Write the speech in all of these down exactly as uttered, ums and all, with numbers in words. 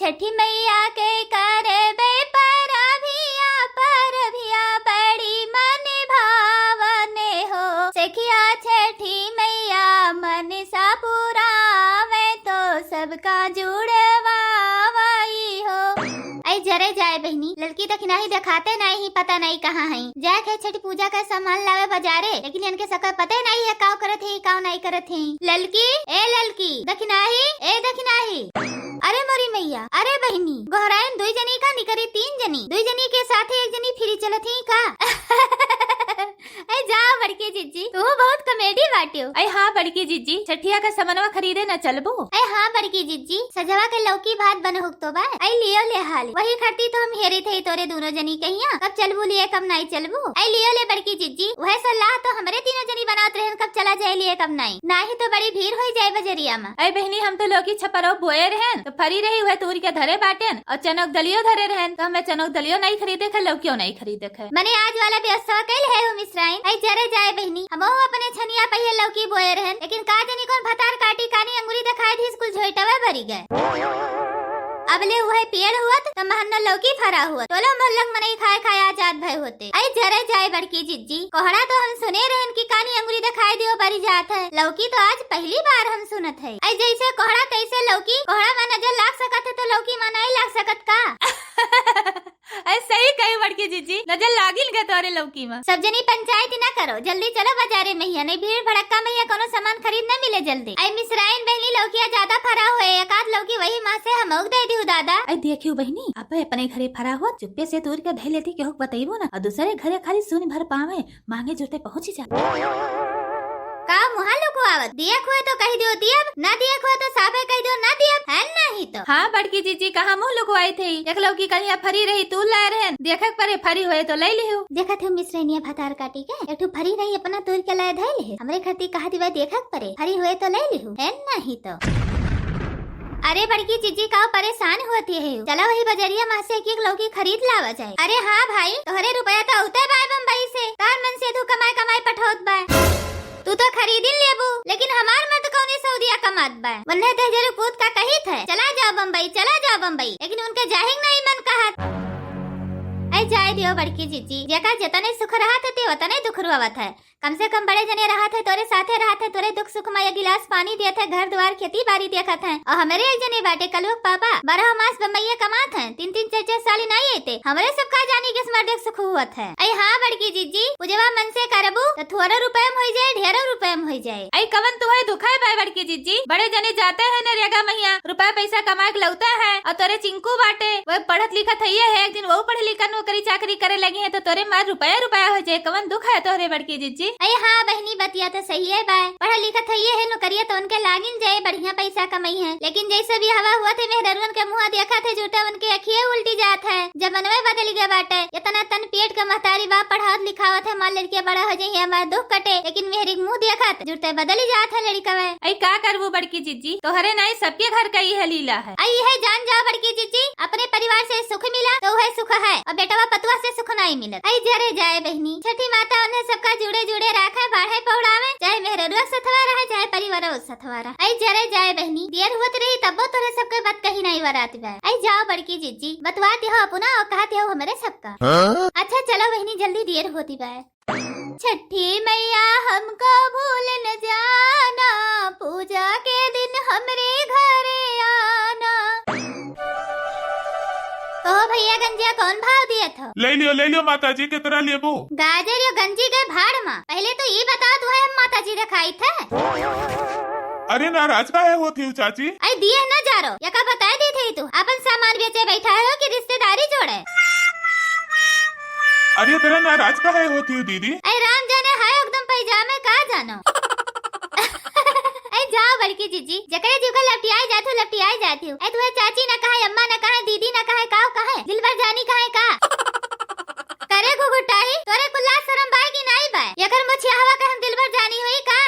छठी मैया के करबे परभिया, परभिया बड़ी मन भावन हो। सखिया छठी मैया मनसा पुरावे तो सबका जुड़वावई हो। ऐ जरे जाए बहिनी, ललकी दखिनाही देखाते नाहीं, पता नाहीं कहाँ हैं। जाए के छठी पूजा का सामान लावे बजारे, लेकिन इनके सकर पते नाहीं है काव करत हैं, काव नाहीं करत हैं। ललकी, ए ललकी, दखिनाही, ए दखिनाही। अरे मोरी मैया, अरे बहिनी, गोहराइन दुई जनी का निकरी तीन जनी, दुई जनी के साथे एक जनी फिरी चलत ही का? ऐ जाओ बड़की जिज्जी, तू बहुत कॉमेडी बाटियो। ऐ हाँ बड़की जिज्जी, छठिया का समनवा खरीदे न चलबू? ऐ हाँ बड़की जिज्जी, सजवा के लौकी भात बन हुक तो बा, ऐ लियो ले हाली। वही खरती तो हम हेरी थे तोरे दोनों जनी कहिया, कब चलबू लिए कब नाई चलबू। ऐ लियो ले बड़की जिज्जी, वह सलाह तो हमरे तीनों जनी बनावत रहन, कब चला जाए लिए कब नाई, नाही तो बड़ी भीड़ होई जाए बजरिया में। ऐ बहिनी, हम तो लौकी छपरो बोए रहन, तो फरी रही वह तूर के धरे बाटेन और चनक दलियो धरे रहन, तो हमें चनक दलियो नाई खरीदे खे, लौकियो नाई खरीदे खे। मने आज वाला व्यवस्था कैल है हो मिसराइन। ऐ जरे जाए बहिनी, हमहू अपने छनिया पहिए लौकी बोए रहन, लेकिन का जनी कौन भतार काटी कानी अंगुरी देखाए दी, स्कूल झोइटवे भरी गए। अबले उहे पेड़ हुअत, त महन्नो लौकी फरा हुअत। टोला मोहल्ला के मनई खाए खाए आजाद भय होते। ऐ जरे जाए बड़की जिज्जी, कोहड़ा तो हम सुने रहन कि कानी अंगुरी देखाए दियो बरी जात है। लौकी तो आज पहली बार हम सुनत है। ऐ जैसे कोहड़ा तैसे लौकी, कोहड़ा में नजर लाग सकत है तो लौकी में नहीं लाग सकत का? ऐ सही कही बड़की जिज्जी, नजर लागिल गए तोरे लौकी में। सब जनी पंचायती ना करो, जल्दी चलो बाजारे महिया, नहीं भीड़ भड़क्का महिया कोनो सामान खरीद न मिले जल्दी। ऐ मिसराइन बहिनी लौकिया ज्यादा फरा हुए, एक आध लौकी वही माँ से हमोक दे दियो दादा। ऐ देखियो बहिनी, अब अपने घरे फरा हुआ चुप्पे से तूर के धई लेती, केहू के बतइबो ना, और दूसरे घरे खाली सुन भर पावे, मांगे जुरते पहुँची जात। का मुहा लुकवावत? दियक हुए तो कहि दियो दियब, ना दियक हुए तो साफे कहि दियो ना दियब, है नहीं तो। हाँ बड़की जिज्जी, कहाँ मुँह लुकवाई थे? एक लौकी कलिया फरी रही, तूर लाए रहन, देखक परे फरी हुए तो लइ लिहू। देखत हो मिसरनिया भतार काटी के, एक ठो फरी रही अपना तूर के लाए धइल है। हमरे खरती कहा दिवा देखक परे, फरी हुए तो लइ लिहू, है नहीं तो। अरे बड़की जिज्जी, काव परेशान होती है? चला वही बजरिया मा से एक एक लौकी खरीद लावा जाए। अरे हाँ भाई, तोहरे रुपया तो औते बाय बम्बई से, तार मन से तू कमाए कमाए पठौत बाय। तू तो खरीदिन लेबू, लेकिन हमार मर्द कौने सऊदिया कमात बाय। वन्ने दहिजरू पूत का कहित है, चला जाओ बम्बई, चला जाओ बम्बई, लेकिन उनके जाहिंग नहीं मन कहत। ऐ जाए दियो बड़की जिज्जी, जेका जतने सुख रहत है, ते वतने दुख रोवत है। कम से कम बड़े जने रहत है, तोरे साथे रहत है, तोरे दुख सुख मा एक गिलास पानी देत है, घर द्वार खेती बारी देखत है। और हमरे एक जने बाटे कलुक पापा, बारह मास बम्बईया कमात है, तीन तीन चार चार साल नाई अइते। हमरे सबका जानी के मर्दे के सुख हुअत है। ऐ हाँ बड़की जिज्जी, पूजवा मन से करबू तो थोड़ा रुपया में होई जाए, ढेरों रुपया में होई जाए। ऐ कवन तुहे दुखाए बाय बड़की जिज्जी, बड़े जने जाते हैं नरेगा महिया, रुपया पैसा कमाए के लौते हैं, और तोरे चिंकू बाटे, वह पढ़त लिखत है, ये है, एक दिन वो पढ़े लिखा नौकरी चाकरी करे लगी है, तो तोरे मार रुपया रुपया हो जाए, कवन दुख है तोहरे बड़की जिज्जी? अरे हाँ बहिनी, बतिया तो सही है बाय, पढ़े लिखत है, ये है, नौकरिया तो उनके लागिन जाए, बढ़िया पैसा कमाई है, लेकिन जैसे भी हवा हुआ थे, मेहररुअन के मुँह देखा थे, झूठे उनके अखिए उल्टी जात है, जमानवे बदल गए बाटे, इतना तन पेट के महतारी बाप पढ़ावत लिखावत है, मार लड़किया बड़ा हो जाए, हमार दुख कटे, लेकिन मेहरी के मुँह देखत, झूठे बदल जात है लड़कवे। ऐ का करबू बड़की जिज्जी, तोहरे नाई सबके घर का इहे लीला है। ऐ इहे जान जाओ बड़की जिज्जी, अपने परिवार से सुख मिला तो वह सुख है, और बेटवा पतुआ से सुख नाई मिलत। ऐ जरे जाए बहिनी, छठी माता उन्हें सबका जुड़े जुड़े राखे, बाढ़े पौड़ावे, चाहे मेहररुआ सथवा रहे, चाहे परिवार सथवा रहे। ऐ जरे जाए बहिनी, देर हुअत रही तब्बो तोरे सबके बात कही नाई वरात बा। ऐ जाओ बड़की जिज्जी, बतवात हो अपना और कहत हो हमरे सबका। हाँ? अच्छा चलो बहिनी, जल्दी देर होती बा। छठी मैया हमको भूल न जाना, पूजा के दिन हमरे घरे आना। कहो भैया गंजिया कौन भाव दिए थो? ले लियो, ले लियो माता जी, कितना लेबू? गाजर यो गंजी गए भाड़ मा। पहले तो ये बताओ तुम्हें हम माता जी दिखाई थे? अरे नाराज काहे होती हो चाची? अरे दिए न जा रो, यका बताए दी थी तू। अपन सामान बेचे बैठा हो कि रिश्तेदारी जोड़े? अरे तेरा नाराज काहे होती हो दीदी? ऐ राम जाने हाय एकदम पैजामे का जानो। ऐ जाओ बड़की जिज्जी, जकरे जीव का लपटियाए जात हो, लपटियाए जात हो। ऐ तुम्हें चाची ना कहा, अम्मा ना कहा, दीदी ना कहा, काव कहा, दिलबर जानी कहा का? करे घुघुटाही, तोरे कुल्ला शरम बाय कि नाई बाय? यकर मुछिया हवा के हम दिलबर जानी होई का?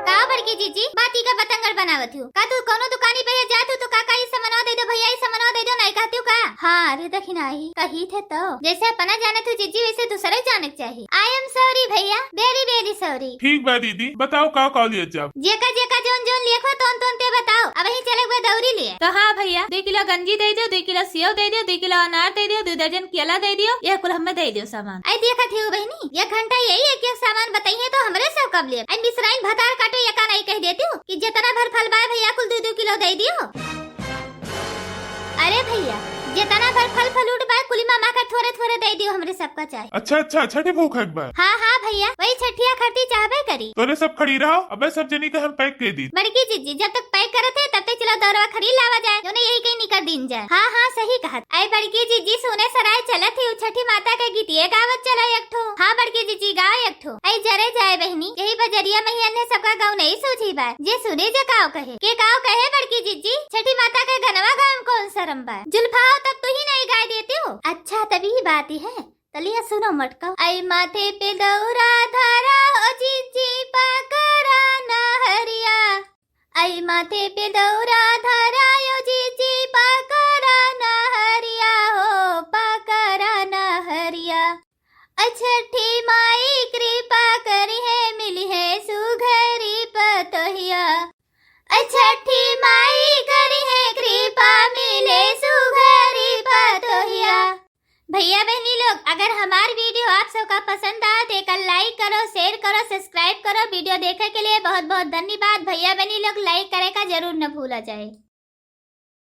का बड़की जिज्जी, बाती का बतंगड़ बनावत हो? का तू कौनो दुकानी पे ये जात हो तो का का ये समनवा दे दे यही समनवा दे दो, नहीं कहती हूँ का? हाँ, अरे दखिनाही कही थे तो। जैसे अपना जाने तू जिज्जी, वैसे दूसरे जाने के चाहिए। I am sorry भैया, very very sorry। ठीक बा दीदी, बताओ का का लियत जाब? जेका जेका जौन जौन लियत हो तौन तौन ते बताओ। अबहीं चले हुए दौरी लिए। तो हाँ भैया, दुई किलो गंजी दे दियो, दुई किलो सेव दे दियो, दुई किलो अनार दे दियो, दुई दर्जन केला दे दियो, यह कुल हमें दे दियो सामान। आई देखत ही हो बहिनी, एक घंटा यही एक एक सामान बताई है तो हमरे सब कब लिए। आई मिसराइन भतार काटो, ये का नहीं कह देती हूँ कि जितना भर फल बाय भैया कुल दो दो किलो दे दियो। अरे भैया, जितना भर फल फ्रूट बा, कुली मामा का थोरे थोरे दे दियो, हमरे सबका चाहे। अच्छा अच्छा, छठी भूख है बा। हाँ हाँ भैया, वही छठिया खरती चाहबे करी। तोरे सब खड़ी रहो, अबे सब जनी के हम पैक कर दी। बड़की जिज्जी, जब तक पैक करत है तब तक चलो दौरवा खरीद लावा जाए, जो नहीं यही कहीं निकर दीन जाए। हाँ हाँ सही कहत। आई बड़की जिज्जी सुने सराय चलत ही, उ छठी माता के गीतिए गावत चला एक ठो। हाँ बड़की जिज्जी गाओ एक ठो। आई जरे जाए बहिनी, यही बजरिया में ही अन्य सबका गाँव नहीं सूझी बा। जे सुने जे काव कहे, के काव कहे बड़की जिज्जी, छठी माता के गनवा गाँव में कौन शरम बा। जुल्फाओ तब तू ही नहीं गाय देती हो। अच्छा तभी बात ही है, तलिया सुनो मटका। आई माथे पे दौरा धरा हो जिज्जी, पकड़ा न हरिया। आई माथे पे दौरा धरा हो जिज्जी, पकड़ा न हरिया हो, पकड़ा न हरिया। अ छठी माई कृपा करी है, मिली है सुघरी पतोहिया। अ छठी माई करी है कृपा, मिले सुघरी पतोहिया। भैया बहनी लोग, अगर हमार वीडियो आप सबका पसंद आए तो एकर लाइक करो, शेयर करो, सब्सक्राइब करो। वीडियो देखे के लिए बहुत बहुत धन्यवाद। भैया बहनी लोग लाइक करे का जरूर न भूला जाए।